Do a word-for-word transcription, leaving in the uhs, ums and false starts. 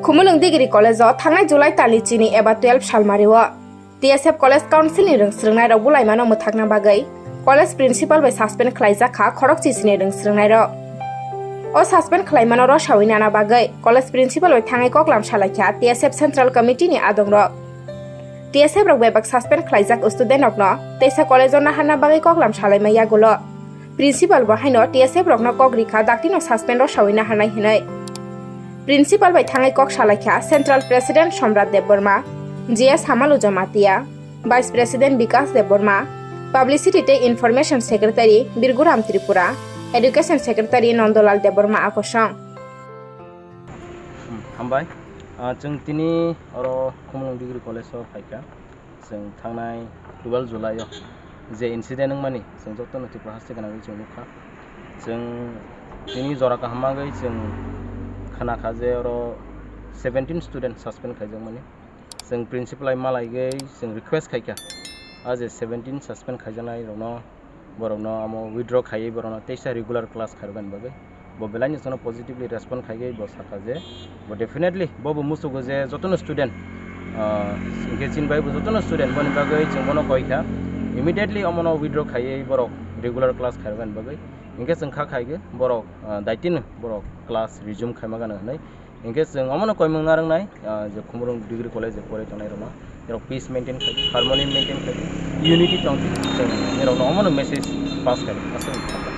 Khumulwng Degree College o thangnai July talni chini eba twelve salmario T S F College Council ni rwng swrwngnairok bulaimano mwthakna bagwi college principal bai suspend khwlaijak kha khorokchi chini rwng swrwngnairok. O suspend khwlaimano rosawi nana bagwi college principal bai thangwi koklam salaikha T S F Central Committee ni adongrok. T S F rok bebak suspend khwlaijak student rokno teisa college o naharna bagwi koklam salaima yagulo. Principal bo haino T S F rokno kok rikha daktino suspend rosawi naharnai hinwi. Principal bai thangwi kok salaikha Central President Somrat Debbarma, G S Hamalu Jamatia, Vice President Bikas Debbarma, Publicity tei Information Secretary Birguram Tripura, Education Secretary Nondolal Debbarma akosong. Hmm, hambai. Ah, chwng tini oro Khumulwng Degree College o phaikha. Chwng thangnai twelve July o je incident wngmani, chwng jotono Tripura haste gwnangwi chwng nukha. Chwng tini jora kaham bagwi chwng khnakha je oro seventeen student suspend khaijakmani. Chwng principal bai malaigwi chwng request khaikha, a je seventeen suspend khaijaknai rokno, borokno amo withdraw khaiwi borokno teisa regular class khairoknani bagwi. Bo belai ni jotono positively respond khaigwi bo sakha je bo definitely bo bo musugo je jotono student, ah, hinkhe chini bai bo jotono student boni bagwi chwng bono koi kha immediately omono withdraw khaiwi borok regular class khairoknani bagwi. Hinkhe chwng kha khaigwi borok, ah, daitino borok class resume khaima gana hinwi. Hinkhe chwng omono koimung narwknai, ah, je Khumulwng Degree College je porai tongnai rokno, norok peace maintain khai, harmony maintain khai, unity tong, chwng norokno omono message pass khai, aswk.